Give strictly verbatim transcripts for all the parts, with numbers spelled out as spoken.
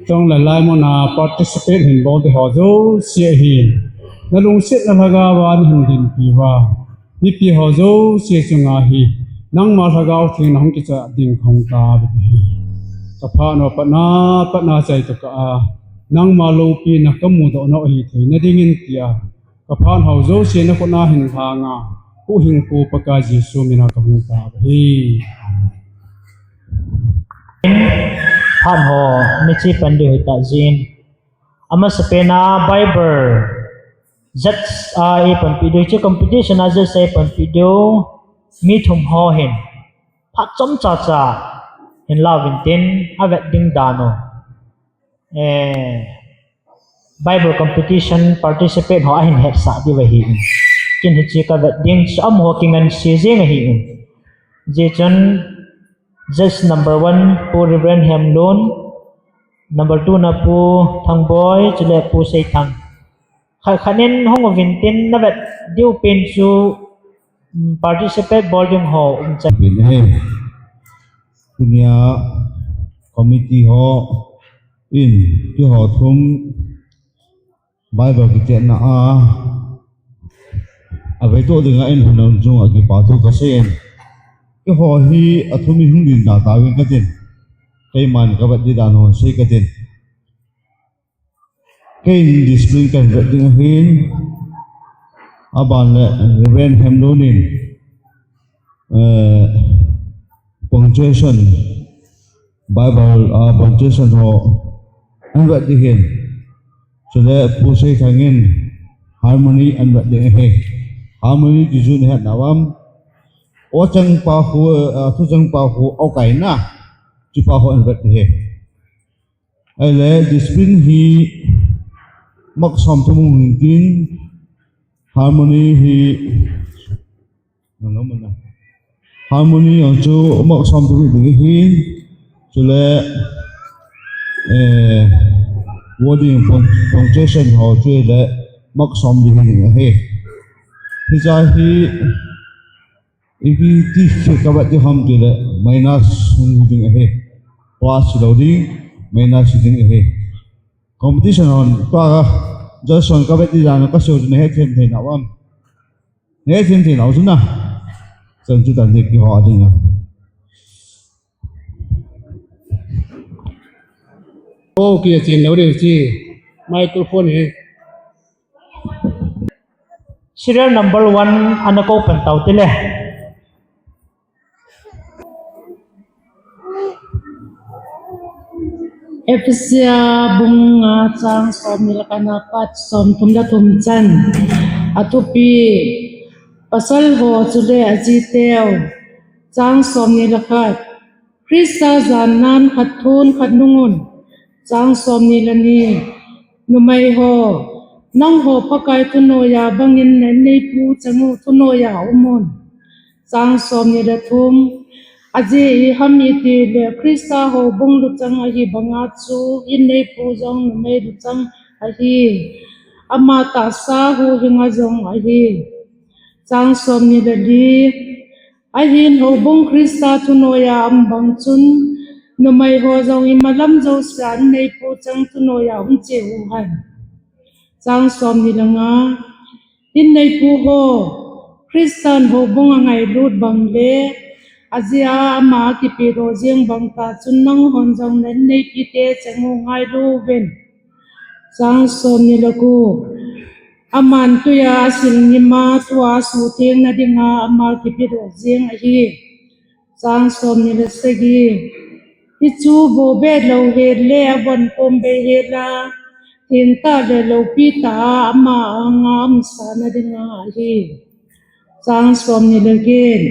Chule lai muna participate hin bol ding ho jouse hi, nalungsetna lhagao a nahin dinpi uva, mipi ho jouse chunga hi nangma Lhagao Theng nahung kicha ding kahung taove. Kaphat nau patna, patna chai tokah a, nangma loupina kamudoh nau ahi theina dingin tia, kaphat ho jouse nakhut a hin lhanga, huhhingpu Pakai Jesu mina kahung taove. Phat ho, michi pan ding hita jin. Amasapen a Bible, judge a eipanpi diu, hiche competition a judge a eipanpi diu, mi thum ho hin phat chomcha cha hin lauvin tin, avet ding dan u. Eh, Bible competition participant ho ahin hetsah diu ahin. Ken hiche kavet ding chu amaho kingansei jeng ahin. Hijeh chun judge number one, Pu Reverend Hemlun, number two na Pu Thangboi, chule Pu Seithang. Khat khat in hung uvin tin navet diu pen chu, um, participate bol ding ho um chan. Pen ahi. Tunia committee ho in, keiho thum Bible kichetna a, aveto dinga eihung lhun chunga kipathu kasei in. Keiho hi athum hi hung ding da tauvin katin. Keiman kavet ding dan ho sei katin. Kei in discipline kahin vet ding ahin. Aban le Reverend Hemlun in, eh, punctuation, Bible, ah, punctuation ho ahin vet ding ahin. Chule Pu Seithang in harmony ahin vet ding ahi. Harmony ti chu nahet nau am? O chang pa khu, ah, thu chang pa khu, o kaina. Chupa ho ahin vet ding ahi. Ahile, discipline hi mark somthum hung hin tin, harmony hi, nang lo man na. Harmony jong chu mark somthum ding ahin, chule, eh, wording pun-, punctuation ho chu le mark som ding ahi. Hiche hi, ipi ti kavet ding ham tile, minus hung ding ahi. Plus hilou ding, minus ding ahi. Competition hon, tua ka, judge hon kavet ding dan kasei u chu nahet them thei nau am? Nahet them thei nau chu na. Chan chu tan ding kiho ding a. Okay, chen lou ding chi. Microphone hi. Serial number one ana kou pan tau tile. Ephesia bung nga chang somni le khat apat somthum le thum chan. Athupi, pasal ho chule ajiteu. Chang somni le khat. Christa jan nan khat thun khat nungun. Chang somni le ni. Numei ho, nangho Pakai thunoiya bangin neipu chang u thunoiya umun. Chang somni le thum. Ajeh iham itile Christa houbung luchang ahi banga chu inneipu jong numei luchang ahi. Ama tahsa huhhinga jong ahi. Chang somni le li. Ahin houbung Christa thunoiya um bang chun, numei ho jong imalam jousea inneipu chang thunoiya um cheh uhen. Chang somni le nga. Inneipu ho, Christan houbung angailut bang le, ajeh a ama akipeh doh jeng bang tah chun nanghon jong neinneipi te chang u ngailu uvin. Chang somni le ko. Aman tuiya asil ngima tua asuhthengna dinga ama kipeh doh jeng ahi. Chang somni le sagi. Hichu bohbeh lou het le abonkom bei het la, thengtah le loupitah a ama anga umsahna dinga ahi. Chang somni le get.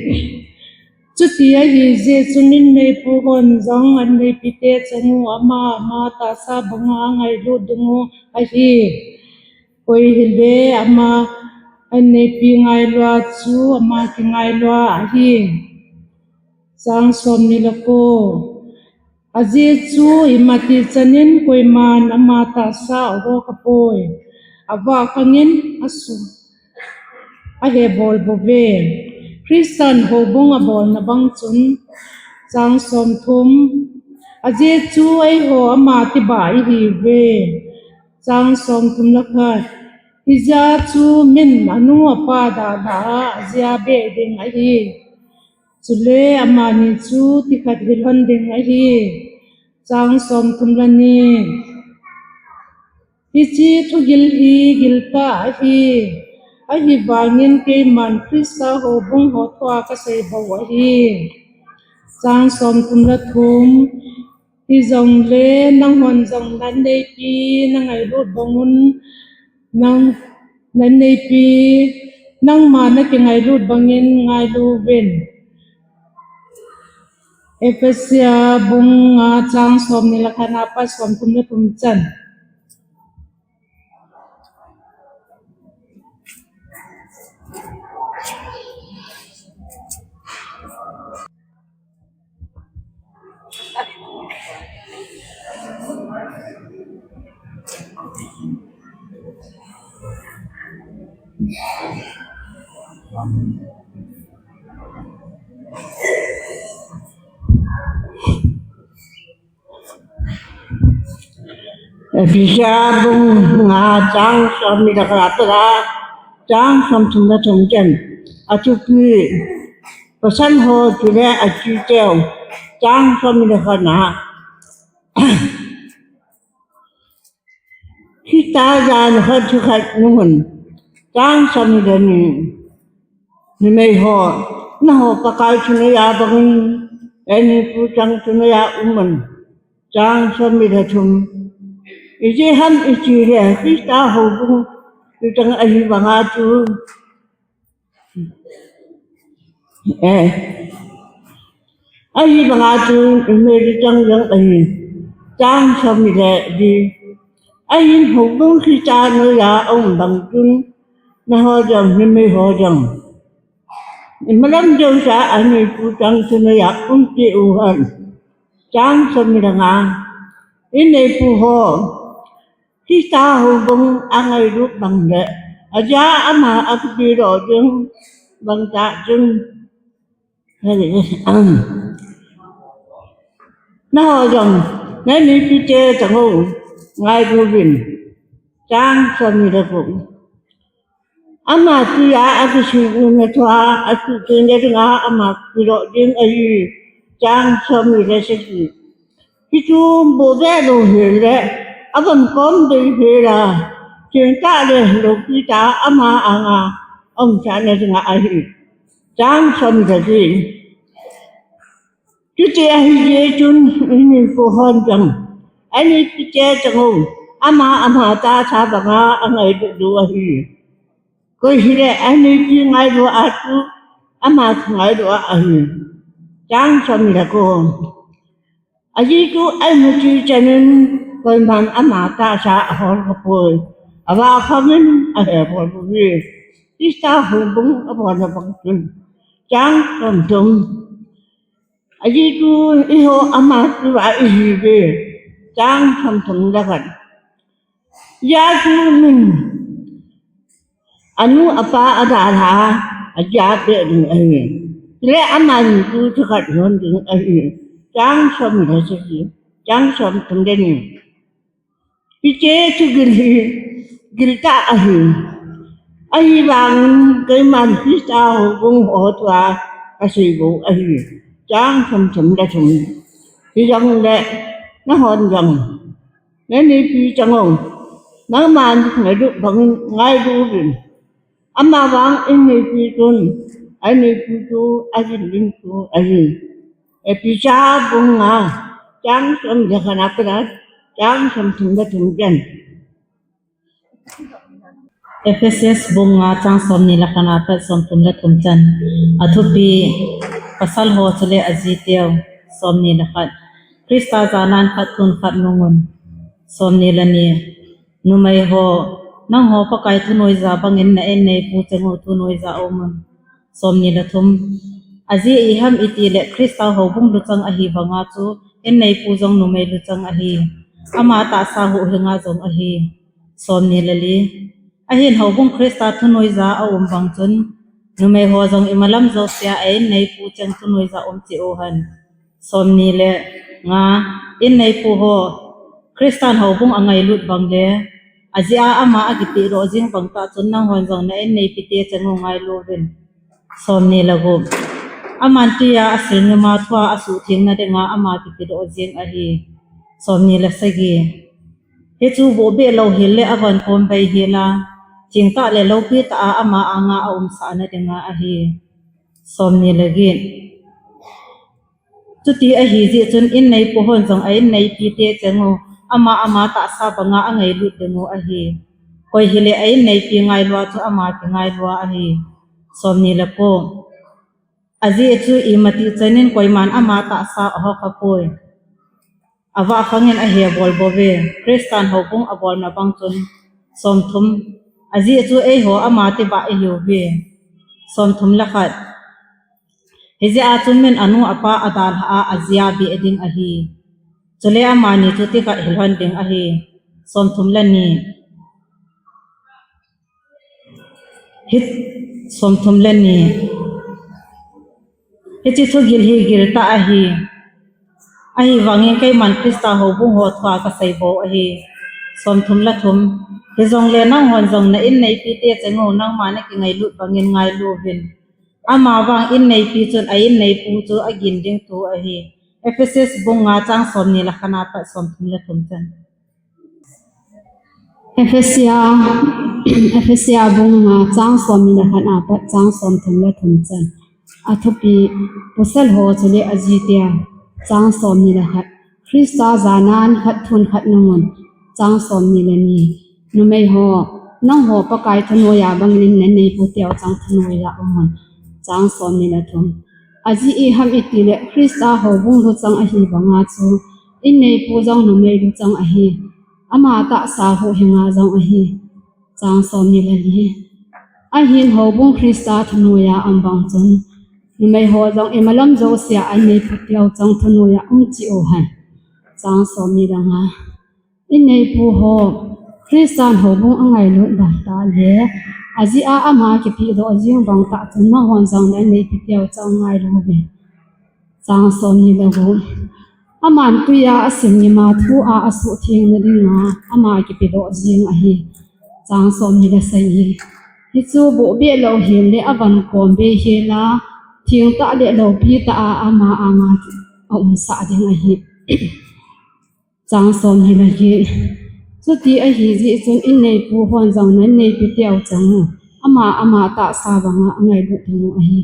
Chuti ahi jeh chun inneipu hon jong anneipite chang u ama, ama tahsa banga angailut ding u ahi. Koi hile ama anneipi ngailua chu ama kingailua ahi. Chang somni le ko. Ajeh chu imatih chanin koiman ama tahsa avoh khapoi. Avah khangin asu ahe bol bouve. Christan houbung abolna bang chun. Chang somthum. Ajeh chu eiho ama tibah ihiuve. Chang somthum le khat. Hijeh chun min anu apa dalha a ajia beh ding ahi. Chule amani chu tikhat hilhon ding ahi. Chang somthum le ni. Hiche thugil hi giltah ahi. Ahivangin keiman Christa houbung ho thua kasei bou ahi. Chang somthum le thum. Hijongle nanghon jong nanneipi nangailut bangun nang nanneipi nangma nakingailut bangin ngailuvin. Ephesia bung nga chang somni le khat apat somthum le thum chan. Ephesia bung nga chang somni le khat a pat a chang somthum le thum chan. Athupi, pasal ho chule aji teu. Chang somni le khat na. Christa jana khat thikhat nungun. Chang somni le ni. Numei ho, nangho Pakai thuneiya bangin, eini pu chang thuneiya umun. Chang somni le thum. Ijeh ham itile Christa houbung luchang ahi vanga chu. Eh. Ahivanga chu numei luchang jong ahi. Chang somni le li. Ahin houbung Christa noiya aum bang chun, nangho jong, numei ho jong imalam jousea eini pu chang thuneiya um cheh uhen. Chang somni le nga. Eini pu ho Christa houbung angailut bang le, ajia ama akipedoh ding bang tah chun. Nangho jong, nanneipi te chang u, ngailuvin. Chang somni le gup. Ama tuiya akisih nunga thua asuhtheng dinga ama kipedoh ding ahi. Chang somni le sagi. Hichu boh beh lou hel le, avan kom dei hel a, thengtah le loupi tah a ama anga aumsah na dinga ahi. Chang somni le get. Chuti ahi jeh chun, eini pu hon jong, einipi te chang u, ama ama tahsa banga angailut diu ahi. Koi hile einipi ngailu a chu, ama ngailu a ahi. Chang somni le ko. Ajeh chu eimuchi chanin koiman ama tahsa ahol khapoi. Avah khangin ahe bol uve. Christa houbung abol na bang chun. Chang somthum. Ajeh chu eiho ama tibah ihiuve. Chang somthum le khat. Ajeh chu min anu apa adalha a, ajia beh ding ahi. Chule amani chu thikhat hilhon ding ahi. Chang somni le sagi, chang somthum le ni. Hiche thugil hi giltah ahi. Ahivangin keiman Christa houbung ho thua kasei bou ahi. Chang somthum le thum. Hijongle nanghon jong, nanneipi chang u, nangman ngailut bangin ngailuvin. Amavang einipi chun, einipi chu ajin ding chu ahi. Ephesia bung nga, chang somni le khat apat a chang somthum le thum chan. Ephesia bung nga chang somni le khat apat somthum le thum chan. Athupi, pasal ho chule aji teu. Somni le khat. Christa jana khat thun khat nungun. Somni le ni. Numei ho, nangho Pakai thunoija bangin na eini pu chang u thunoija umun. Somni le thum. Ajeh iham itile Christa houbung luchang ahi vanga chu, eini pu jong numei luchang ahi. Ama tahsa huhhinga jong ahi. Somni le li. Ahin houbung Christa thunoija aum bang chun, numei ho jong imalam jousea eini pu chang thunoija um cheh uhen. Somni le nga. Inneipu ho, Christan houbung angailut bang le, ajeh a ama akipehdoh jeng bang tah chun nanghon jong na inneipite cheng u ngailu uvin. Somni le gup. Aman tui a asil ngim a thu a asuhtheng na dinga ama kipehdoh jeng ahi. Somni le sagi. Hichu bohbeh louhel le avan kom bei hel a, thengtah le loupi tah a ama anga aumsah na dinga ahi. Somni le get. Chuti ahi jeh chun inneipu hon jong a inneipite cheng u ama ama tahsa banga angailut ding u ahi. Koi hile a inneipi ngailua chu ama kingailua ahi. Somni le ko. Ajeh chu imatih chan in koiman ama tahsa aho khapoi. Avah khang in ahe bol bouve. Christan houbung abolna bang chun. Somthum. Ajeh chu eiho ama tibah ihiuve. Somthum le khat. Hijeh a chu min anu apa adalhah a, ajia beh ding ahi. Chule amani chu tikhat hilhon ding ahi. Somthum le ni. Hi, somthum le ni. Hiche thugil hi giltah ahi. Ahivangin keiman Christa houbung ho thua kasei bou ahi. Somthum le thum. Hijongle nanghon jong na inneipite cheng u nangma nakingailut bangin ngailu uvin. Ama vang inneipi chun a inneipu chu agin ding thu ahi. Ephesia bung nga chang somni le khat a pat somthum le thum chan. Ephesia, Ephesia bung nga chang somni le khat a pat chang somthum le thum chan. Athupi, pasal ho chule ajite a, chang somni le khat. Christa janan khat thun khat nungun, chang somni le ni. Numei ho, nangho Pakai thunoi a bangin na inneipu teu chang thunoi a umun, chang somni le thum. Ajeh iham itile Christa houbung luchang ahi banga chu, inneipu jong numei luchang ahi. Ama tahsa huhhinga jong ahi. Chang somni le li. Ahin houbung Christa thunoi a um bang chun, numei ho jong imalam jousea inneipu teu chang thunoi a um cheh u hen. Chang somni le nga. Inneipu ho, Christan houbung angailut bang tah le, ajeh a ama kipehdoh jeng bang tah chun nanghon jong na inneipi teu chang ngailu uvin. Chang somni le gup. Aman tui a asil ngim a thu a asuhtheng na dinga ama kipehdoh jeng ahi. Chang somni le sagi. Hichu bohbeh louhel le avan kom bei hel a, thengtah le loupi tah a ama anga aumsah ding ahi. Chang somni le get. Chuti ahi jeh chun inneipu hon jong na inneipi teu chang u ama ama tahsa banga angailut ding u ahi.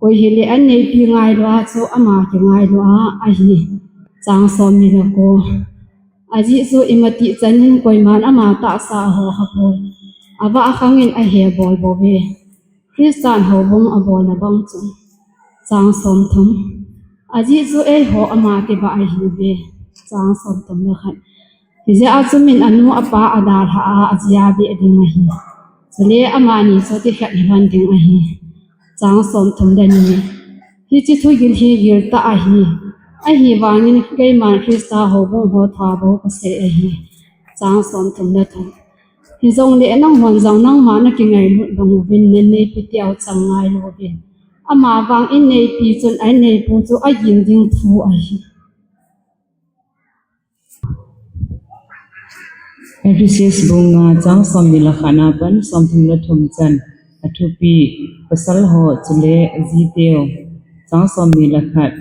Koi hile a inneipi ngailua chu ama kingailua ahi. Chang somni le ko. Ajeh chu imatih chan in koiman ama tahsa aho khapoi. Avah khang in ahe bol bouve. Christan houbung abolna bang chun. Chang somthum. Ajeh chu eiho ama tibah ihiuve. Chang somthum le khat. Hijeh a chu min anu apa adalhah a, ajia beh ding ahi. Chule amani chu tikhat hilhon ding ahi. Chang somthum le ni. Hiche thugil hi giltah ahi. Ahivangin keiman Christa houbung ho thua bou kasei ahi. Chang somthum le thum. Hijongle nanghon jong nangma nakingailut bang uvin na inneipi teu chang ngailu uvin. Ama vang inneipi chun a inneipu chu agin ding thu ahi. Ephesia bung nga chang somni le khat a pat somthum le thum chan. Athupi, pasal ho chule ajiteu. Chang somni le khat.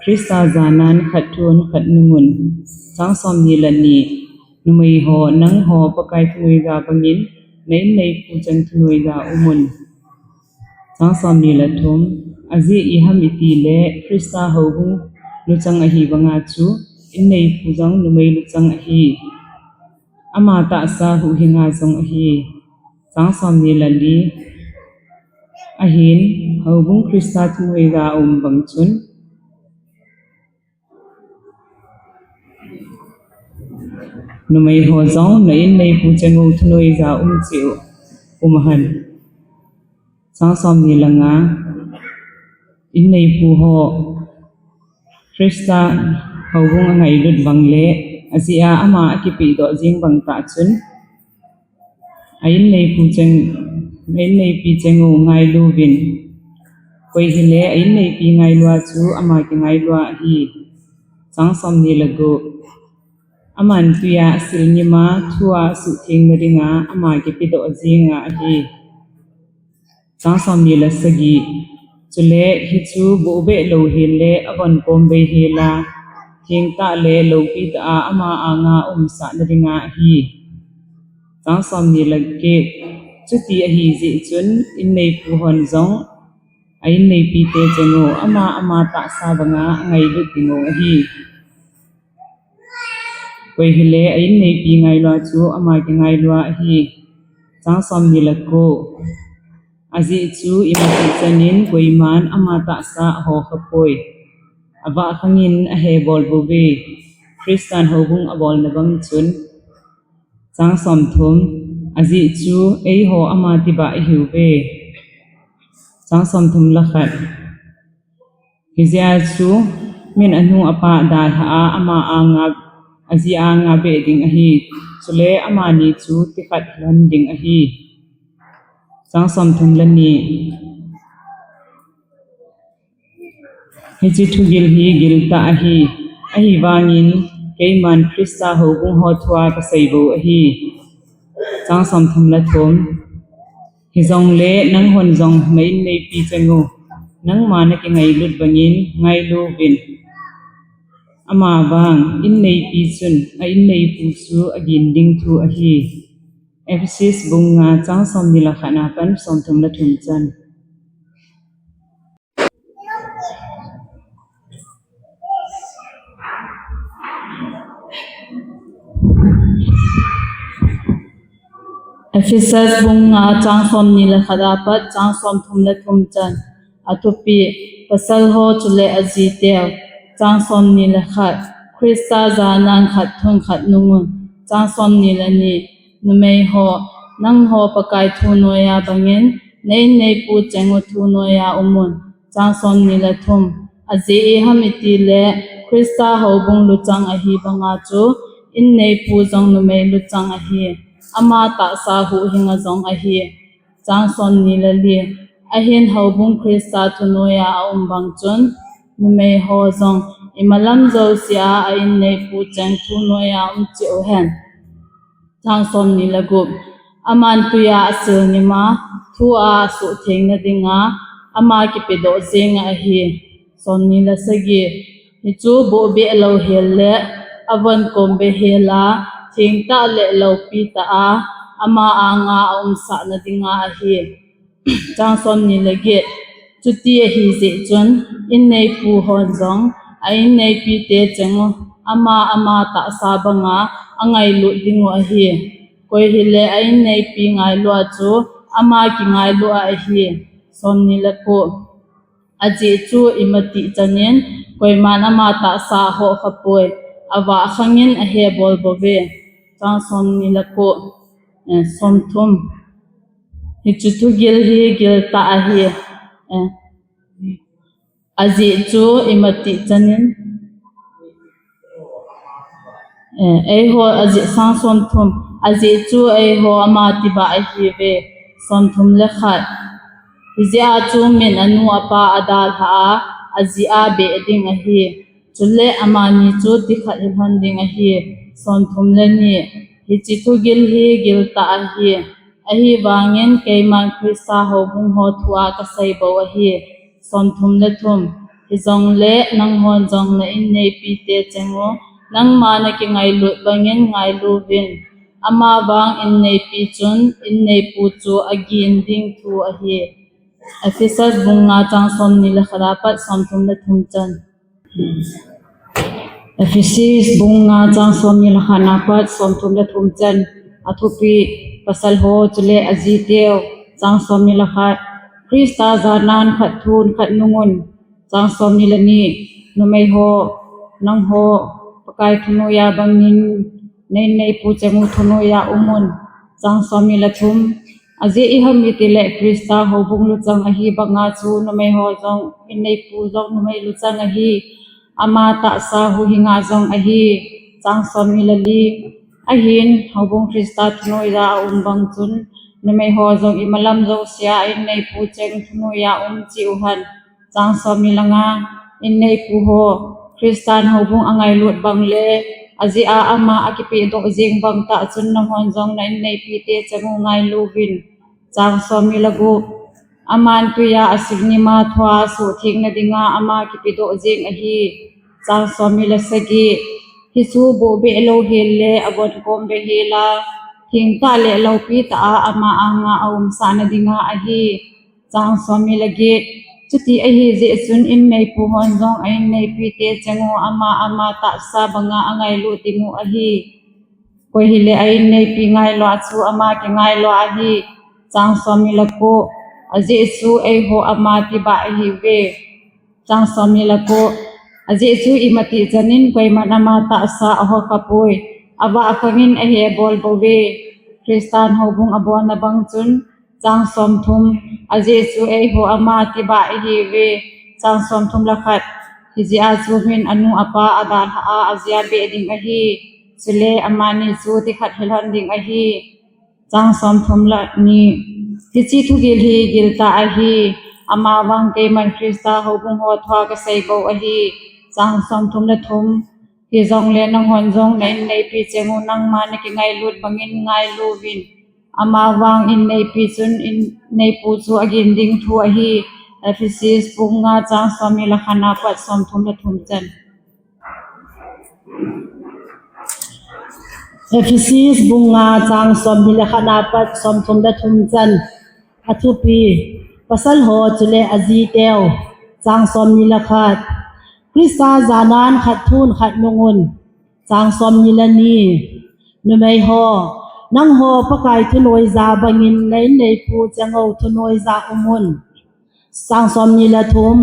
Christa janan khat thun khat nungun. Chang somni le ni. Numei ho, nangho Pakai thunoi a bangin na inneipu cheng thunoi a umun. Chang somni le thum. Ajeh iham itile Christa houbung luchang ahi banga chu inneipu jong numei luchang ahi. Ama tahsa huhhinga jong ahi. Chang somni le li. Ahin houbung Christa thunoi a um bang chun numei ho jong na inneipu cheng u thunoi a um cheh u um hen. Chang somni le nga. Inneipu ho Christa houbung angailut bang le ajeh a ama akipehdoh jeng bang tah chun a inneipu cheng, a inneipi cheng u ngailu uvin. Koi hile a inneipi ngailua chu ama kingailua ahi. Chang somni le gup. Aman tuiya asil ngima, thua asuhthengna dinga ama kipedoh jinga ahi. Chang somni le sagi. Chule hichu bohbeh louhel le avon kom beihel a, thengtah le loupitah a ama anga umsahna dinga ahi. Chang somni le get. Chuti ahijeh chun inneipu hon jong a inneipite cheng u ama ama tahsa banga angailut dingu ahi. Koi hile a inneipi ngailua chu ama kingailua ahi. Chang somni le ko. Ajeh chu imatih chanin koiman ama tahsa ahokhapoi. Avah khangin ahe bol bouve. Christan houbung abolna bang chun. Chang somthum. Ajeh chu eiho ama tibah ihiuve. Chang somthum le khat. Hijeh a chu min anu apa dalha a ama anga, aji anga beh ding ahi. Chule amani chu tikhat lhon ding ahi. Chang somthum le ni. Hiche thugil hi giltah ahi. Ahivangin keiman Christa houbung ho thua kasei bou ahi. Chang somthum le thum. Hijongle nanghon jong na inneipi cheng u nangma nakingailut bangin ngailu vin. Amavang inneipi chun a inneipu chu agin ding thu ahi. Ephesus bung nga chang somni le khat na pan somthum le thum chan. Ephesus bung nga chang somni le khat apat chang somthum le thum chan. Athupi, pasal ho chule ajiteu. Chang somni le khat. Christa janan khat thun khat nungun. Chang somni le ni. Numei ho, nangho Pakai thu noiya bangin, na inneipu cheng u thu noiya umun. Chang somni le thum. Ajeh iham itile Christa houbung luchang ahi banga chu inneipu jong numei luchang ahi. Ama tahsa huhhinga jong ahi. Chang somni le li. Ahin houbung Christa thu noiya aum bang chun numei ho jong imalam jousea a inneipu cheng thu noiya um cheh uhen. Chang somni le gup. Aman tuiya asil ngima, thua asuhthengna dinga ama kipedoh jinga ahi. Somni le sagi. Hichu bohbeh louhel le avon kom beihel a, thengtah le loupitah a ama anga aumsahna dinga ahi. Chang somni le get. Chuti ahijeh chun inneipu hon jong a inneipite cheng u ama ama tahsa banga angailut dingu ahi. Koi hile a inneipi ngailua chu ama kingailua ahi. Somni le ko. Ajeh chu imatih chanin koiman ama tahsa ahokhapoi. Avah khangin ahe bol bouve. Chang somni le ko. Eh, somthum. Hichu thugil hi giltah ahi. Eh, ajeh chu imatih chanin. Eh, eiho ajeh chang somthum. Ajeh chu eiho ama tibah ahiuve. Somthum le khat. Hijeh a chu min anu apa adalha a, aji a beh ding ahi. Chule amani chu tikhat hilhon ding ahi. Somthum le ni. Hiche thugil hi giltah ahi. Ahivangin keiman Christa houbung ho thua kasei bou ahi. Somthum le thum. Hijongle nanghon jong na inneipite cheng u nangma nakingailut bangin ngailu vin. Amavang inneipi chun inneipu chu agin ding thu ahi. Ephesus bung nga chang somni le khat apat somthum le thum chan. Ephesus bung nga chang somni le khat apat somthum le thum chan. Athupi, pasal ho chule ajiteu. Chang somni le khat. Christa janan khat thun khat nungun. Chang somni le ni. Numei ho, nangho Pakai thunoiya bangin na inneipu cheng u thunoiya umun. Chang somni le thum. Ajeh iham itile Christa houbung luchang ahi banga chu numei ho jong inneipu jong numei luchang ahi. Ama tahsa huhhinga jong ahi. Chang somni le li. Ahin houbung Christa thunoiya aum bang chun numei ho jong imalam jousea inneipu cheng thunoiya um cheh uhen. Chang somni le nga. Inneipu ho, Christan houbung angailut bang le ajeh a ama akipehdoh jeng bang tah chun nanghon jong na inneipite cheng u ngailu vin. Chang somni le gup. Aman tui a asil nima thua suhthengna dinga ama kipedoh jeng ahi. Chang somni le sagi. Hichu bohbeh louhel le avon kombe hel a, thengtah le loupi tah a ama anga aumsahna dinga ahi. Chang somni le get. Chuti ahi jeh chun inneipu hon jong a inneipite cheng u ama ama tahsa banga angailut ding u ahi. Koi hile a inneipi ngailua chu ama kingailua ahi. Chang somni le ko. Ajeh chu eiho ama tibah ihiuve. Chang somni le ko. Ajeh chu imatih chan in koiman ama tahsa aho khapoi. Avah khang in ahe bol bouve. Christan houbung abolna bang chun. Chang somthum. Ajeh chu eiho ama tibah ihiuve. Chang somthum le khat. Hijeh a chu min anu apa adalhah a ajia beh ding ahi. Chule amani chu tikhat hilhon ding ahi. Chang somthum le ni. Hiche thugil hi giltah ahi. Amavang keiman Christa houbung ho thua kasei bou ahi. Chang somthum le thum. Hijongle nanghon jong na inneipi cheng u nangma nakingailut bangin ngailu vin. Amavang inneipi chun inneipu chu agin ding thu ahi. Ephesis bung nga chang somni le khat apat somthum le thum chan. Ephesis bung nga chang somni le khat apat somthum le thum chan. Athupi. Pasal ho chule ajiteu. Chang somni le khat. Christa janan khat thun khat nungun. Chang somni le ni. Numei ho. Nangho Pakai thunoija bangin na inneipu cheng u thunoija umun. Chang somni le thum.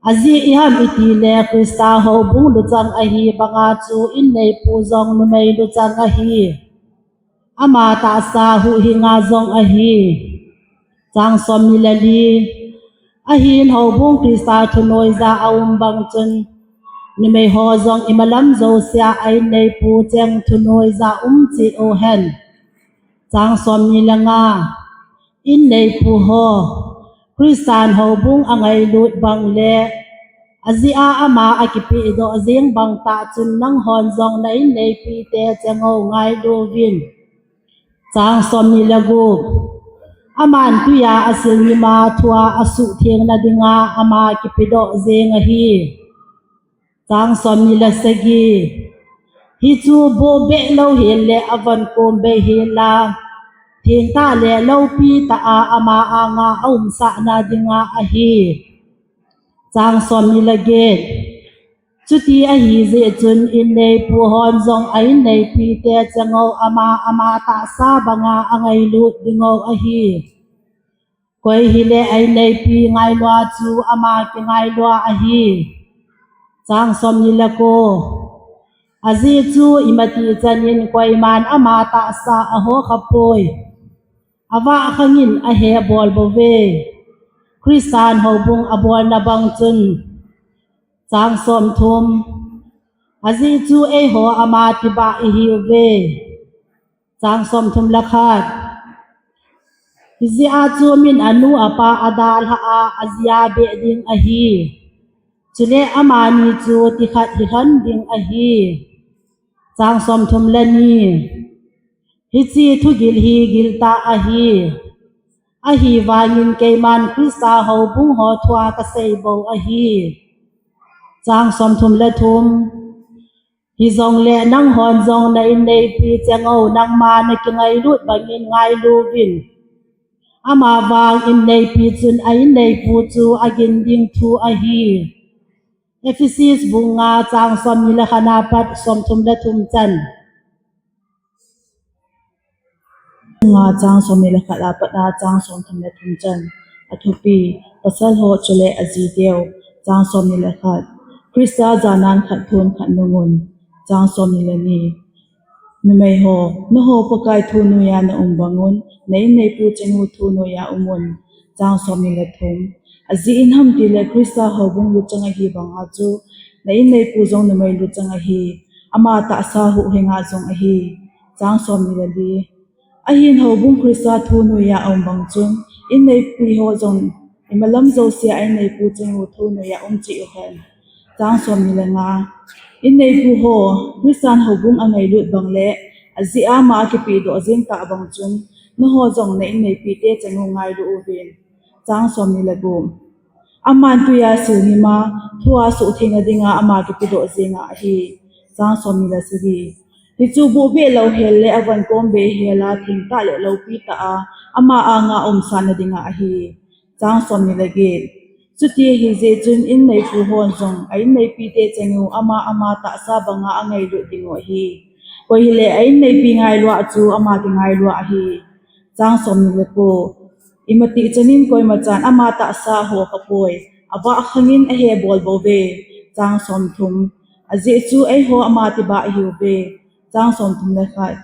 Ajeh iham itile Christa houbung luchang ahi banga chu inneipu jong numei luchang ahi. Ama tahsa huhhinga jong ahi. Chang somni le li. Ahin houbung Christa thunoija aum bang chun. Numei ho jong imalam jousea a inneipu cheng thunoija um cheh uhen. Chang somni le nga. Inneipu ho. Christan houbung angailut bang le. Ajeh a ama akipehdoh jeng bang tah chun nanghon jong na inneipite cheng u ngailu vin. Chang somni le gup. Aman tui a asil nima thua asuhthengna dinga ama kipedoh jeng ahi. Chang somni le sagi. Hichu bohbeh louhel le avon kombe hel a, thengtah le loupi tah a ama anga aumsahna dinga ahi. Chang somni le get. Chuti ahi jeh chun inneipu hon jong a inneipite cheng u ama ama tahsa banga angailut ding u ahi. Koi hile a inneipi ngailua chu ama kingailua ahi. Chang somni le ko. Ajeh chu imatih chan in koiman ama tahsa aho khapoi. Avah khang in ahe bol bouve. Christan houbung abolna bang chun. Chang somthum. Ajeh chu eiho ama tibah ihiuve. Chang somthum le khat. Hijeh a chu min anu apa adalhah a ajia beh ding ahi. Chule amani chu tikhat hilhon ding ahi. Chang somthum le ni. Hiche thugil hi giltah ahi. Ahivangin keiman Christa houbung ho thua kasei bou ahi. Chang somthum le thum. Hijongle nanghon jong na inneipi cheng u nangma nakingailut bangin ngailu vin. Amavang inneipi chun a inneipu chu agin ding thu ahi. Ephesis bung nga chang somni le khat apat somthum le thum chan. Nga chang somni le khat apat a chang somthum le thum chan. Athupi, pasal ho chule ajiteu. Chang somni le khat. Christa janan khat thun khat nungun. Chang somni le ni. Numei ho, nangho Pakai thunoiya naum bangun, na inneipu cheng u thunoiya umun. Chang somni le thum. Ajeh in ham tile Christa houbung luchang ahi banga chu, na inneipu jong numei luchang ahi, ama tahsa huhhinga jong ahi. Chang somni le li. Ahin houbung Christa thunoiya aum bang chun, inneipi ho jong imalam jousea a inneipu cheng u thunoiya um cheh uhen. Chang somni le nga. Inneipu ho, Christan houbung angailut bang le, ajeh a ama akipehdoh jeng tah bang chun, nangho jong na inneipite cheng u ngailu uvin. Chang somni le gup. Aman tui a sil ngim a, thu a suhtheng nading a ama kipedoh jeng ahi. Chang somni le sagi. Hichu bohbeh louhel le avon kom beihel a thengtah le loupitah a ama anga umsah nading ahi. Chang somni le get. Chuti ahi jeh chun inneipu hon jong a inneipite cheng u ama ama tahsa banga angailut ding u ahi. Koi hile a inneipi ngailu a chu ama kingailu ahi. Chang somni le ko. Imatih chan in koima chan ama tahsa ho khapoi. Avah khang in ahe bol bouve. Chang somthum. Ajeh chu eiho ama tibah ahiuve. Chang somthum le khat.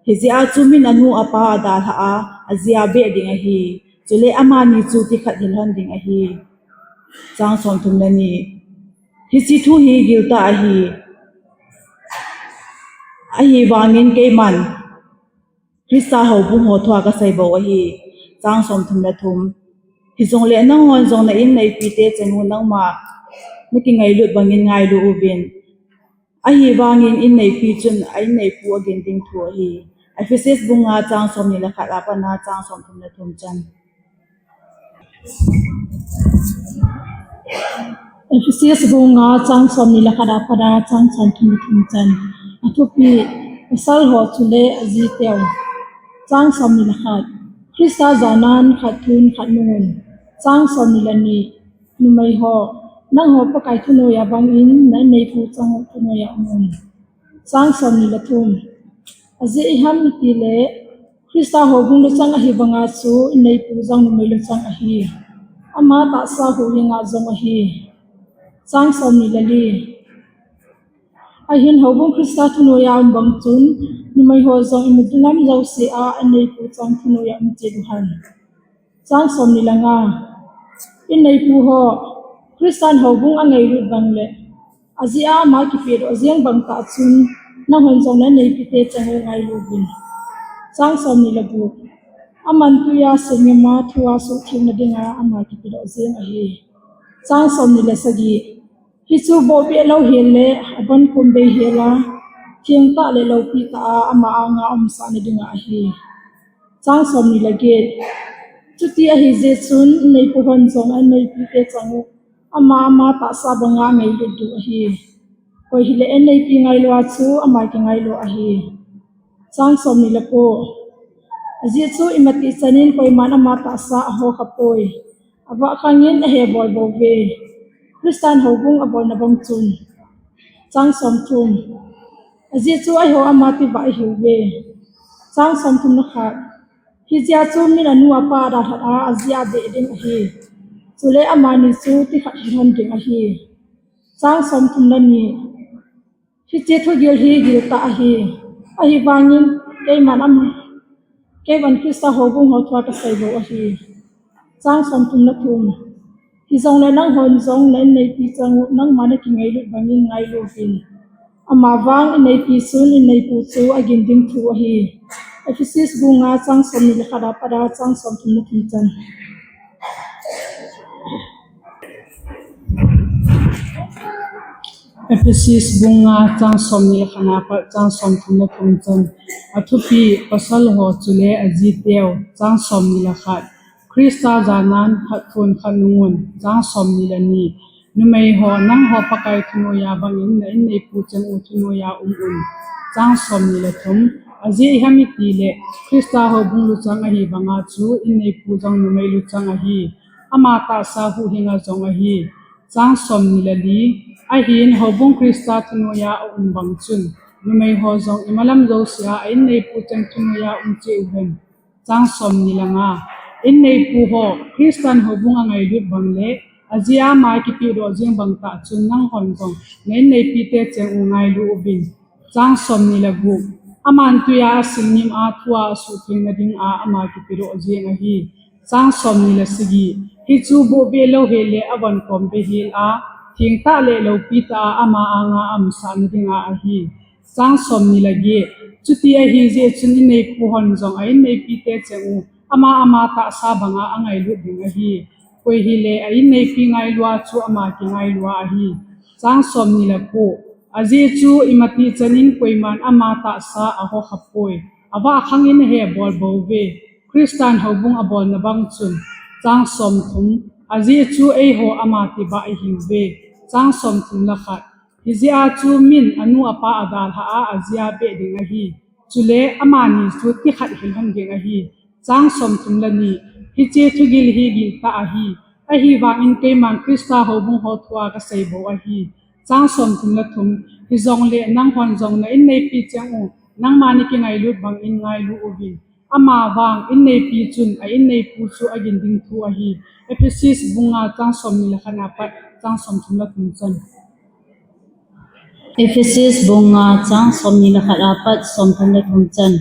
Hijeh a chu min anu apa adalhah a, ajia beh ding ahi. Chule amani chu tikhat hilhon ding ahi. Chang somthum le ni. Hiche thu hi giltah ahi. Ahivangin keiman Christa houbung ho thua kasei bou ahi. Chang somthum le thum. Hijongle nanghon jong na inneipite cheng u nangma nakingailut bangin ngailu uvin. Ahivangin inneipi chun a inneipu agin ding thu ahi. Ephesus bung nga chang somni le khat apat a chang somthum le thum chan. Ephesus bung nga chang somni le khat apat a chang somthum le thum chan. Athupi, pasal ho chule ajiteu. Chang somni le khat. Christa janan khat thun khat nungun. Chang somni le ni. Numei ho, nangho Pakai thunoiya bangin na inneipu cheng u thunoiya umun. Chang somni le thum. Ajeh iham itile, Christa houbung luchang ahi banga chu inneipu jong numei luchang ahi. Ama tahsa huhhing a jong ahi. Chang somni le li. Ahin houbung Christa thunoiya um bang chun, numei ho jong imalam jouse a inneipu cheng thunoiya um cheh uhen. Chang somni le nga. Inneipu ho, Christan houbung angailut bang le, ajeh a ama kipehdoh jeng bang tah chun, nanghon jong na inneipite cheng u ngailu uvin. Chang somni le gup. Aman tui a sil ngim a thu a suhtheng nading a ama kipedoh jeng ahi. Chang somni le sagi. Hichu bohbeh louhel le avon kom beihel a thengtah le loupitah a ama anga umsah nading ahi. Chang somni le get. Chuti ahi jeh chun inneipu hon jong a inneipite cheng u ama ama tahsa banga angailut diu ahi. Koi hile a inneipi ngailu a chu ama kingailu ahi. Chang somni le ko. Ajeh chu imatih chan in koiman ama tahsa aho khapoi. Avah khang in ahe bol bouve. Christan houbung abolna bang chun. Chang somthum. Ajeh chu eiho ama tibah ahiuve. Chang somthum le khat. Hijeh a chu min anu apa adalhah a, ajia beh ding ahi. Chule amani chu tikhat hilhon ding ahi. Chang somthum le ni. Hiche thugil hi giltah ahi. Ahivangin keiman am, keiman Christa houbung ho thua kasei bou ahi. Chang somthum le thum. Hijongle nanghon jong na inneipi cheng u nangma nakingailut bangin ngailu uvin. Amavang inneipi chun inneipu chu agin ding thu ahi. Ephesus bung nga chang somni le khat apat a chang somthum le thum chan. Ephesus bung nga chang somni le khat apat chang somthum le thum chan. Athupi, pasal ho chule ajiteu. Chang somni le khat. Christa janan khat thun khat nungun. Chang somni le ni. Numei ho, nangho Pakai thunoiya bangin na inneipu cheng u thunoiya umun. Chang somni le thum. Ajeh iham itile, Christa houbung luchang ahi banga chu inneipu jong numei luchang ahi. Ama tahsa huhhing a jong ahi. Chang somni le li. Ahin houbung Christa thunoiya aum bang chun, numei ho jong imalam jouse a a inneipu cheng thunoiya um cheh uhen. Chang somni le nga. Inneipu ho, Christan houbung angailut bang le, ajeh a ama kipehdoh jeng bang tah chun nanghon jong na inneipite cheng u ngailu uvin. Chang somni le gup. Aman tui a sil ngim a thu a suhtheng nading a ama kipedoh jeng ahi. Chang somni le sagi. Hichu bohbeh louhel le avon kom beihel a thengtah le loupitah a ama anga umsah nading a ahi. Chang somni le get. Chuti ahi jeh chun inneipu hon jong a inneipite cheng u ama ama tahsa banga angailut ding ahi. Koi hile a inneipi ngailu a chu ama kingailu ahi. Chang somni le ko. Ajeh chu imatih chanin koiman ama tahsa ahokhapoi. Avah khangin ahe bol bouve. Christan houbung abolna bang chun. Chang somthum. Ajeh chu eiho ama tibah ihiuve. Chang somthum le khat. Hijeh a chu min anu apa adalhah a, ajia beh ding ahi. Chule amani chu tikhat hilhon ding ahi. Chang somthum le ni. Hiche thugil hi giltah ahi. Ahivangin keiman Christa houbung ho thua kasei bou ahi. Chang somthum le thum. Hijongle nanghon jong na inneipi cheng u, nangma nakingailut bangin ngailu uvin. Amavang inneipi chun a inneipu chu agin ding thu ahi. Ephesis bung nga chang somni le khat apat chang somthum le thum chan. Ephesis bung nga chang somni le khat apat somthum le thum chan.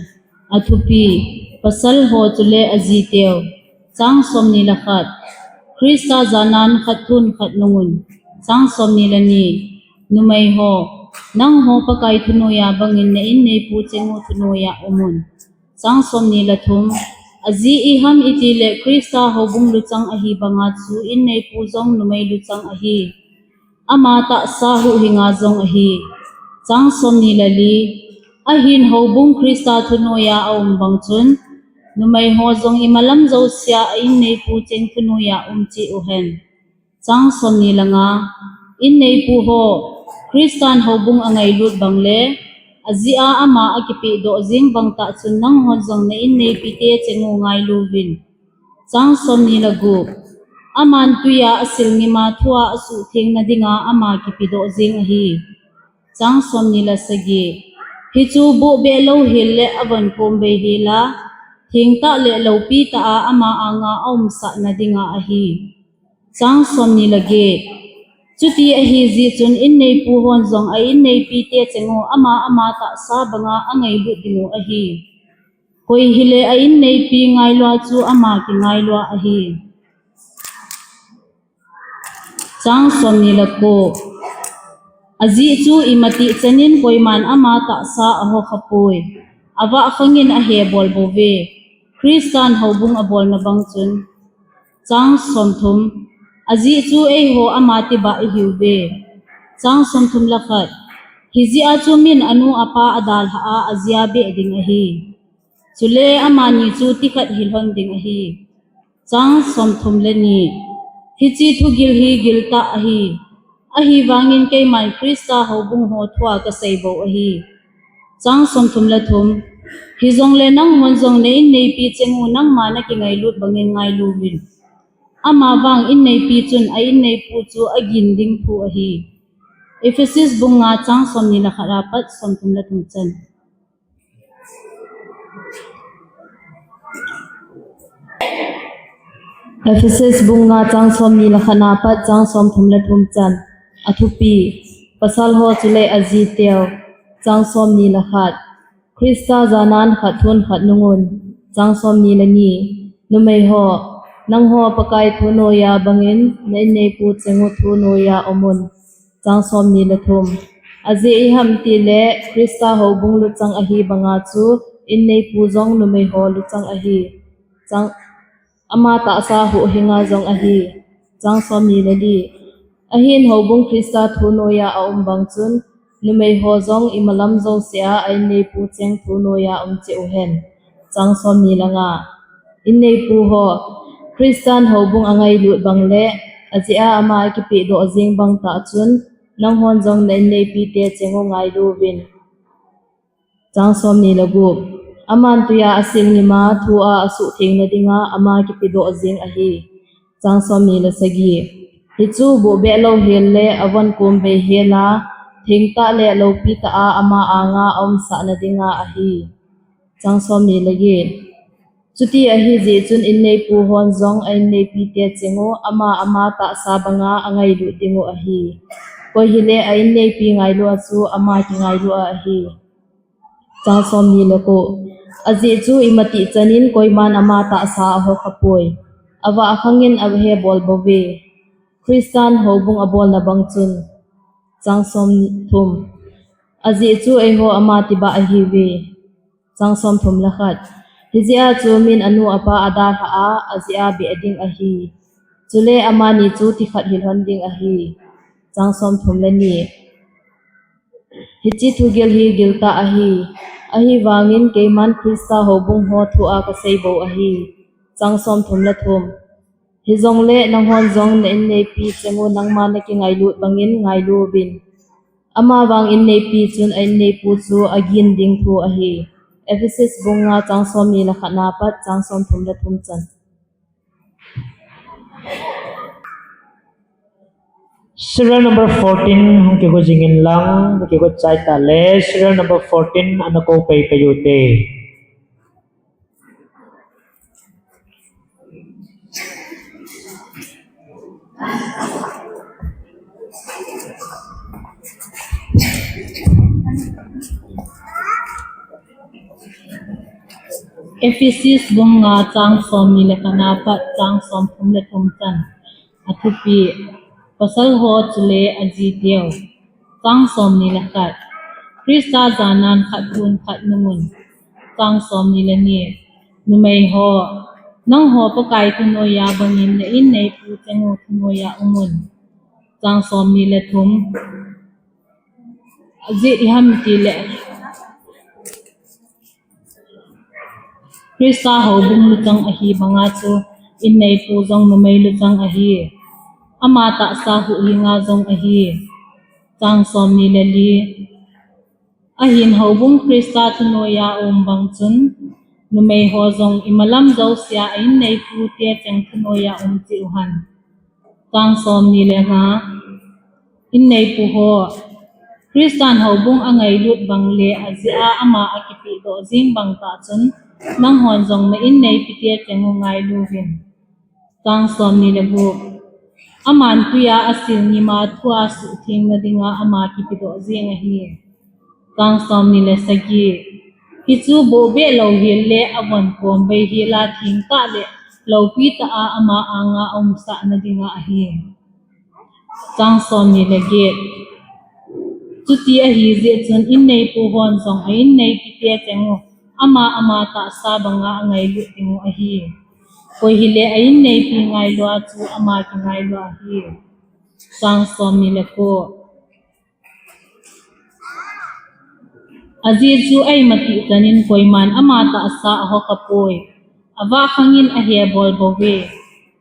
Athupi, pasal ho chule ajiteu. Chang somni le khat. Christa janan khat thun khat nungun. Chang somni le ni. Numei ho, nangho Pakai thunoiya bangin na inneipu cheng u thunoiya umun. Chang somni le thum. Ajeh iham itile Christa houbung luchang ahi banga chu inneipu jong numei luchang ahi. Ama tahsa huhhinga jong ahi. Chang somni le li. Ahin houbung Christa thunoiya aum bang chun, numei ho jong imalam jousea a inneipu cheng thunoiya um cheh uhen. Chang somni le nga. Inneipu ho, Christan houbung angailut bang le, ajeh a ama akipehdoh jeng bang tah chun nanghon jong na inneipi te cheng u ngailu uvin. Chang somni le gup. Aman tuiya asil ngima thua asuhthengna dinga ama kipedoh jeng ahi. Chang somni le sagi. Hichu bohbeh louhel le avon kom beihel a, thengtah le loupitah a ama anga aumsahna dinga ahi. Chang somni le get. Chuti ahijeh chun inneipu hon jong a inneipi te cheng u ama ama tahsa banga angailut ding u ahi. Koi hile a inneipi ngailua chu ama kingailua ahi. Chang somni le ko. Ajeh chu imatih chanin koiman ama tahsa ahokhapoi. Avah khangin ahe bol bouve. Christan houbung abolna bang chun. Chang somthum. Ajeh chu eiho ama tibah ihiuve. Chang somthum le khat. Hijeh a chu min anu apa adalhah a, ajia beh ding ahi. Chule amani chu tikhat hilhon ding ahi. Chang somthum le ni. Hiche thugil hi giltah ahi. Ahivangin keiman Christa houbung ho thua kasei bou ahi. Chang somthum le thum. Hijongle nanghon jong na inneipi cheng u nangma nakingailut bangin ngailu uvin. Amavang inneipi chun a inneipu chu agin ding thu ahi. Ephesis bung nga chang somni le khat apat somthum le thum chan. Ephesis bung nga chang somni le khat apat chang somthum le thum chan. Athupi, pasal ho chule ajiteu. Chang somni le khat. Christa janan khat thun khat nungun. Chang somni le ni. Numei ho, nangho Pakai thunoiya bangin na inneipu cheng u thunoiya umun. Chang somni le thum. Ajeh iham itile Christa houbung luchang ahi banga chu inneipu jong numei ho luchang ahi. Chang ama tahsa huhhinga jong ahi. Chang somni le li. Ahin houbung Christa thunoiya aum bang chun, numei ho jong imalam jousea a inneipu cheng thunoiya um cheh uhen. Chang somni le nga. Inneipu ho, Christan houbung angailut bang le, ajeh a ama akipehdoh jeng bang tah chun, nanghon jong na inneipi te cheng u ngailu uvin. Chang somni le gup. Aman tuiya asil ngima thua asuhthengna dinga ama kipedoh jeng ahi. Chang somni le sagi. Hichu bohbeh louhel le avon kom beihel a, thengtah le loupitah a ama anga aumsahna dinga ahi. Chang somni le get. Chuti ahijeh chun inneipu hon jong a inneipi te cheng u ama ama tahsa banga angailut ding u ahi. Koi hile a inneipi ngailua chu ama kingailua ahi. Chang somni le ko. Ajeh chu imatih chanin koiman ama tahsa ahokhapoi. Avah khangin ahe bol bouve. Christan houbung abolna bang chun. Chang somthum. Ajeh chu eiho ama tibah ahiuve. Chang somthum le khat. Hijeh a chu min anu apa adalhah a, ajeh a beh ding ahi. Chule amani chu tikhat hilhon ding ahi. Chang somthum le ni. Hiche thugil hi giltah ahi. Ahivangin keiman Christa houbung ho thua kasei bou ahi. Chang somthum le thum. Hijongle nanghon jong na inneipi cheng u nangma nakingailut bangin ngailu uvin. Amavang inneipi chun a inneipu chu agin ding thu ahi. Ephesus bung nga chang somni le khat na pat chang somthum le thum chan. Serial number fourteen hung kigo jingin lang, kigo chai tale, serial number fourteen ana ko pei pei ute. Ephesus bung nga chang somni le khat na pat chang somthum le thum chan. Athupi, pasal ho chule ajiteu. Chang somni le khat. Christa janan khat thun khat nungun. Chang somni le ni. Numei ho, nangho Pakai thunoiya bangin na inneipu cheng u thunoiya umun. Chang somni le thum. Ajeh iham itile Christa houbung luchang ahi banga chu inneipu jong numei luchang ahi. Ama tahsa huhhinga jong ahi. Chang somni le li. Ahin houbung Christa thunoiya um bang chun numei ho jong imalam jousea a inneipu te cheng thunoiya um cheh uhen. Chang somni le nga. Inneipu ho, Christan houbung angailut bang le ajeh a ama akipehdoh jing bang tah chun, nanghon jong na inneipi te cheng u ngailu uvin. Chang somni le gup. Aman tuiya asil ngima thua suhthengna dinga ama kipedoh jing ahi. Chang somni le sagi. Hichu bohbeh louhel le avon kom beihel a thengtah le loupi tah a ama anga aumsahna dinga ahi. Chang somni le get. Chuti ahi jeh chun inneipu hon jong a inneipi te cheng u ama ama tahsa banga angailut ding u ahi. Koi hile a inneipi ngailua chu ama kingailua ahi. Chang somni le ko. Ajeh chu a imatih chanin koiman ama tahsa aho khapoi. Avah khangin ahe bol bouve.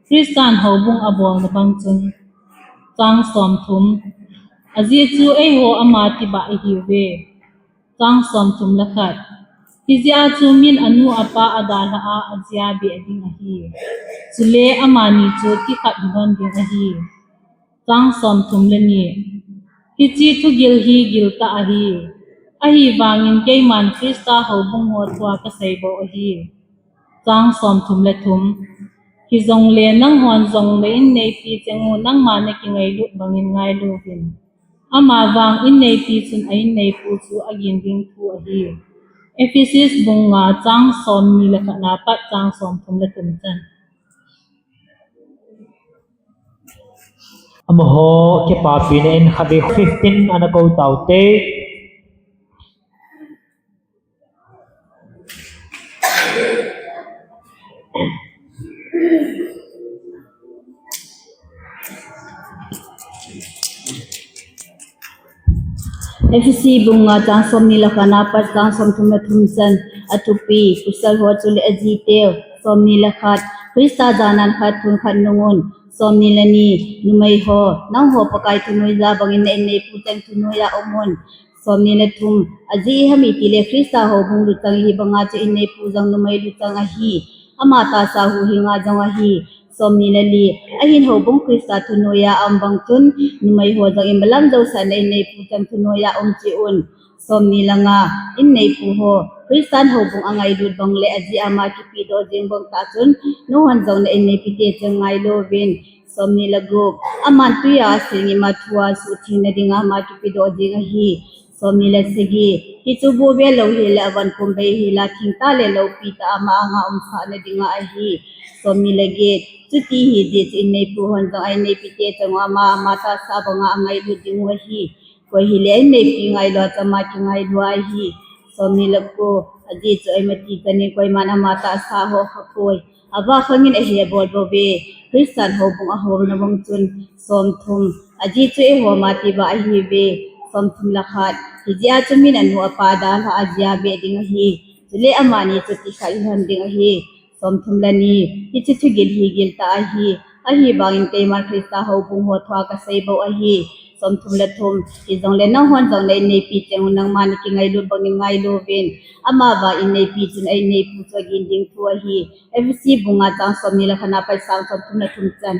Christan houbung abolna bang chun. Chang somthum. Ajeh chu eiho ama tibah ihiuve. Chang somthum le khat. Hijeh a chu min anu apa adalhah a ajia beh ding ahi. Chule amani chu kikhat hidon ding ahi. Chang somthum le ni. Hiche thugil hi giltah ahi. Ahivangin keiman Christa houbung ho thua kasei bou ahi. Chang somthum le thum. Hijongle nanghon jong na inneipi cheng u nangma nakingailut bangin ngailu uvin. Amavang inneipi chun a inneipu chu agin ding thu ahi. Ephesus bung nga chang somni le khat na pat chang somthum le thum chan. Amaho kipapina in khatvei fifteen ana ko taute. Ephesus bung nga chang somni le khat na pat chang somthum le thum chan. Athupi, pasal ho chule ajiteu. Somni le khat, Christa janan khat thun khat nungun. Somni le ni, numei ho, nangho Pakai thunoiya bangin na inneipu cheng thunoiya umun. Somni le thum, ajeh iham itile Christa houbung luchang ihi banga chu inneipu jong numei luchang ahi. Ama tahsa huhhinga jong ahi. Somni le li, ahin houbung Christa thunoiya aum bang chun, numei ho jong imalam jousea na inneipu cheng thunoiya um cheh un. Somni le nga, inneipu ho, Christan houbung angailut bang le ajeh a ama kipehdoh jing bang tah chun, nanghon jong na inneipi te cheng ngailu uvin. Somni le gup, aman tuiya asil ngima thua suhthengna dinga ama kipedoh jing ahi. Somni le sagi, hichu bohbeh louhel le avon kom beihel a thengtah le loupi tah a ama anga umsahna dinga ahi. Somni le get, chuti ahi jeh chun inneipu hon jong a inneipi te cheng u ama ama tahsa banga angailut ding u ahi. Koi hile a inneipi ngailua chu ama kingailua ahi. Somni le ko. Ajeh chu eima ti chanin koiman ama tahsa ho khapoi. Avah khangin ahi abol bouve. Christan houbung aholna bang chun. Somthum. Ajeh chu eiho ama tiva ahiuve. Somthum le khat. Hijeh a chu min anu apa dalha a jia beh ding ahi. Chule amani chu tikhat hilhon ding ahi. Somthum le ni. Hiche thugil hi giltah ahi. Ahivangin keiman Christa houbung ho thua kasei bou ahi. Somthum le thum. Hijongle nanghon jong na inneipi cheng u nangman nakingailut bangin ngailu uvin. Ama vang inneipi chun a inneipu chu agin ding thu ahi. Ephesi bung nga chang somni le khat na pat chang somthum le thum chan.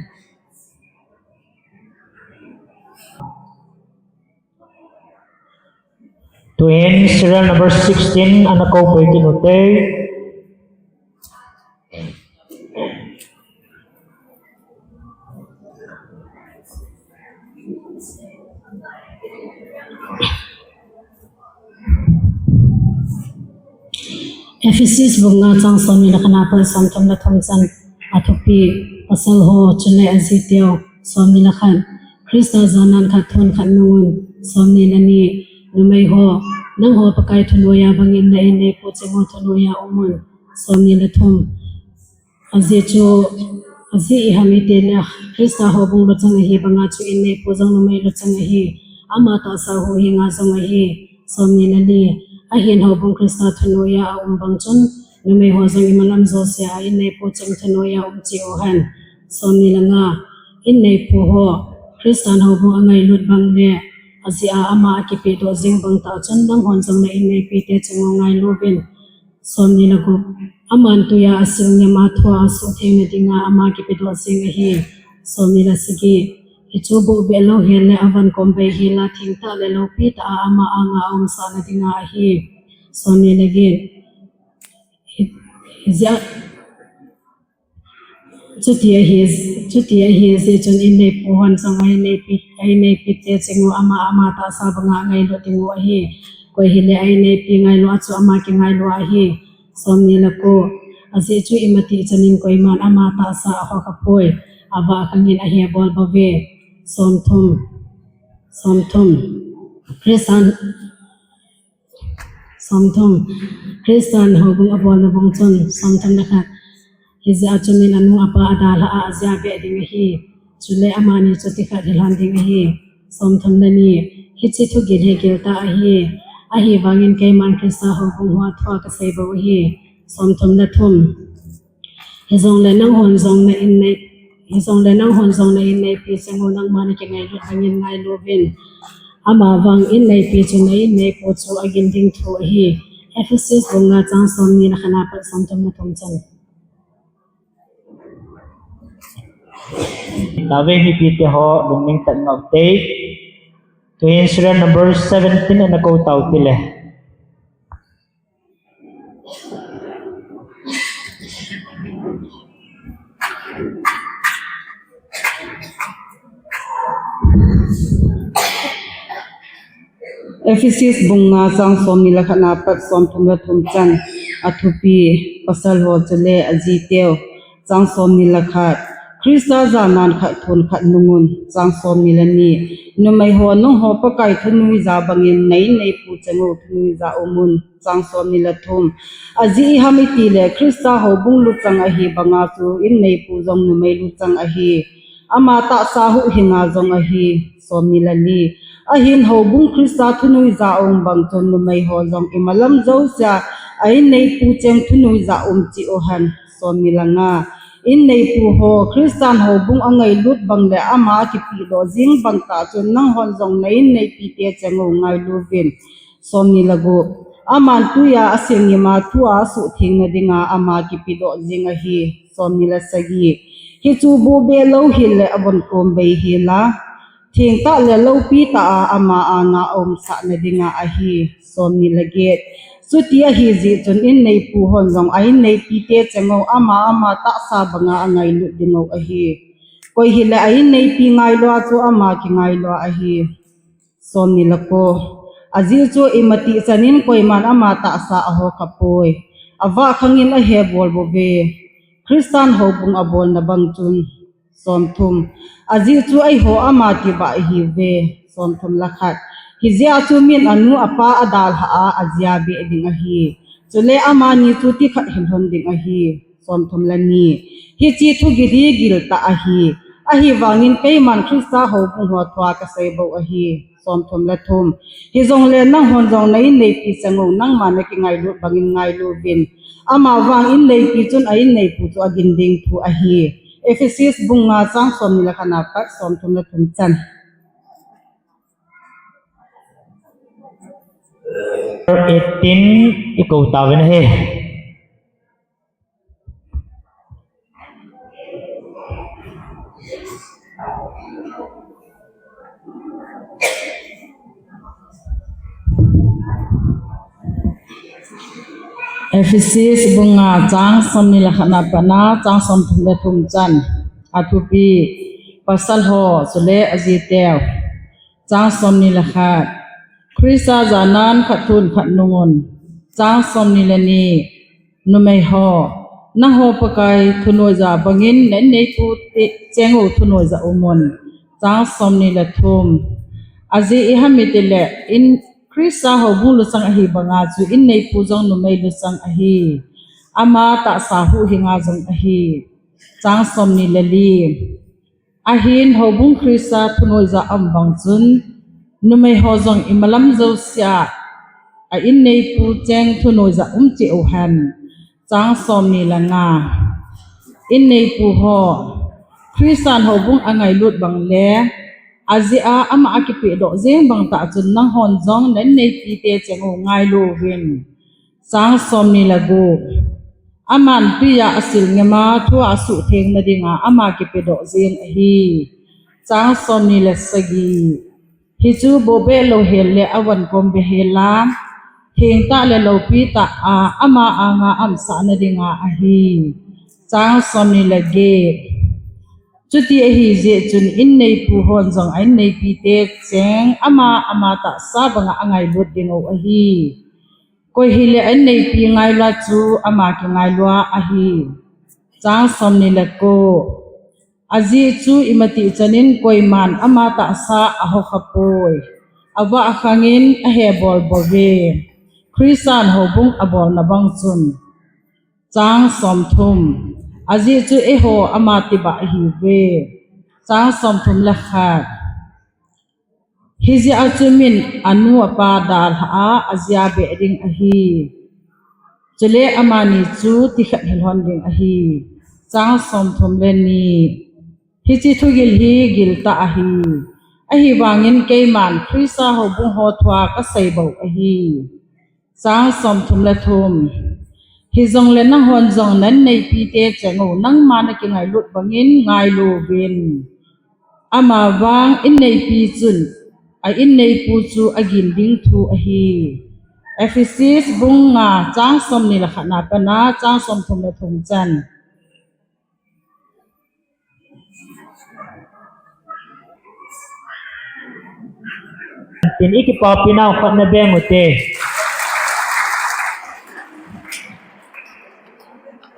Tuin serial number sixteen ana kou pei kit ute. Ephesians bung nga chang somni le khat na pat somthum le thum chan. Athupi, pasal ho chule ajiteu. Somni le khat. Christa janan khat thun khat nungun. Somni le ni. Numei ho, nangho Pakai thunoiya bangin na inneipu cheng u thunoiya umun. Somni le thum. Ajeh chu, ajeh iham itile, Christa houbung luchang ahi banga chu inneipu jong numei luchang ahi. Ama tahsa huhhinga jong ahi. Somni le li. Ahin houbung Christa thunoiya aum bang chun, numei ho jong imalam jousea a inneipu cheng thunoiya um cheh uhen. Somni le nga. Inneipu ho, Christan houbung angailut bang le, ajeh a ama akipehdoh jing bang tah chun, nanghon jong na inneipi te cheng u ngailu uvin. Somni le gup. Aman tuiya asil ngima thua asuhtheng nadinga ama kipedoh jing ahi. Somni le sagi. Hichu bohbeh louhel le avan kom bei hel a thengtah le loupi tah a ama anga aumsah nadinga ahi. Somni le get. Hi, hijeh a Chuti ahi, chuti ahi jeh chun inneipu hon jong a inneipi, a inneipi te cheng u ama, ama tahsa banga ngailut ding u ahi. Koi hile a inneipi ngailu a chu ama kingailu ahi. Somni le ko. Ajeh chu imatih chanin koiman ama tahsa aho khapoi. Avah khangin ahi abol bouve. Somthum. Somthum. Christan Somthum. Christan houbung abolna bang chun, somthum le khat. Hijeh a chu min anu apa adalha a ajia beh ding ahi. Chule amani chu tikhat hilhon ding ahi. Somthum le ni. Hiche thugil hi giltah ahi. Ahivangin keiman Christa houbung ho thua kasei bou ahi. Somthum le thum. Hijongle nanghon jong na innei, hijongle nanghon jong na inneipi cheng u nangman nakingailut bangin ngailu uvin. Ama vang inneipi chu na inneipu chu agin ding thu ahi. Ephesians bung nga chang somni le khat na pat somthum le thum chan. Tave mipi te ho lungning tah in ngah ute. Tuin serial number seventeen ana kou tau tile. Ephesians bung nga chang somni le khat na pat somthum le thum chan. Athupi, pasal ho chule ajiteu. Chang somni le khat. Christa janan khat thun khat nungun. Chang somni le ni. Numei ho, nangho Pakai thunoija bangin na inneipu cheng u thunoija umun. Chang somni le thum. Ajeh iham itile Christa houbung luchang ahi banga chu inneipu jong numei luchang ahi. Ama tahsa huhhinga jong ahi. Somni le li. Ahin houbung Christa thunoija um bang chun numei ho jong imalam jousea a inneipu cheng thunoija um cheh uhen. Somni le nga. Inneipu ho, Christan houbung angailut bang le ama akipehdoh jing bang tah chun nanghon jong na inneipi te cheng u ngailu uvin. Somni le gup. Aman tuiya asil ngima thua asuhtheng nadinga ama kipedoh jing ahi. Somni le sagi. Hichu bohbeh louhel le avan kom bei hel a thengtah le loupi tah a ama anga aumsah nadinga ahi. Somni le get. Chuti ahi jeh chun inneipu hon jong a inneipi te cheng u ama, ama tahsa banga angailut ding u ahi. Koi hile a inneipi ngailu a chu ama kingailu ahi. Somni le ko. Ajeh chu imatih chanin koiman ama tahsa aho khapoi. Avah khangin ahe bol bouve. Christan houbung abolna bang chun. Somthum. Ajeh chu eiho ama tiva ihiuve. Somthum le khat. Hijeh chun min anu apa adalhah a, ajia beh ding ahi. Chule amani chu tikhat hilhon ding ahi. Somthum le ni. Hiche thugil hi giltah ahi. Ahivangin keiman Christa houbung ho thua kasei bou ahi. Somthum le thum. Hijongle nanghon jong na inneipi cheng u, nangma nakingailut bangin ngailu vin. Amavang inneipi chun a inneipu chu agin ding thu ahi. Ephesus bung nga chang somni le khat na pat somthum le thum chan. Eighteen i ko tauvin ahi. Ephesus bung nga chang somni le khat na pat na chang somthum le thum chan. Athupi, pasal ho chule ajiteu. Chang somni le khat. Christa janan khat thun khat nungun. Chang somni le ni. Numei ho, nangho Pakai thunoija bangin na inneipu te cheng u thunoija umun. Chang somni le thum. Ajeh iham itile in Christa houbung luchang ahi banga chu inneipu jong numei luchang ahi. Ama tahsa huhhinga jong ahi. Chang somni le li. Ahin houbung Christa thunoija um bang chun, numei ho jong imalam jousea a inneipu cheng thunoija um cheh u hen. Chang somni le nga. Inneipu ho, Christan houbung angailut bang le, ajeh a ama akipehdoh jeng bang tah chun nanghon jong na inneipi te cheng u ngailu vin. Chang somni le gup. Aman tuiya asil ngema thua asuhtheng nadinga ama kipedoh jeng ahi. Chang somni le sagi. Hichu bohbeh louhel le avon kom behel a, thengtah le loupitah a ama anga amsah nadinga ahi. Chang somni le get. Chuti ahijeh chun inneipu hon jong a inneipi te cheng ama ama tahsa banga angailut ding u ahi. Koi hile a inneipi ngailua chu ama kingailua ahi. Chang somni le ko. Ajeh chu imatih chanin koiman ama tahsa ahokhapoi. Avah khangin ahe bolbouve. Christan houbung abolna bang chun. Chang somthum. Ajeh chu eiho ama tibah ihiuve. Chang somthum le khat. Hijeh a chu min anu apa dalhah a, ajia beh ding ahi. Chule amani chu tikhat hilhon ding ahi. Chang somthum le ni. Hiche thugil hi giltah ahi. Ahivangin keiman Christa houbung ho thua kasei bou ahi. Chang somthum le thum. Hijongle nanghon jong na inneipi te cheng u, nangma nakingailut bangin ngailu vin. Amavang inneipi chun a inneipu chu agin ding thu ahi. Ephesus bung nga chang somni le khat na pat na chang somthum le thum chan. Tin, ikipapi nau khat na beng ute.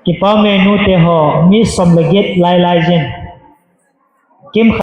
Kipa nge nute ho, mi som le get lai lai jin. Kim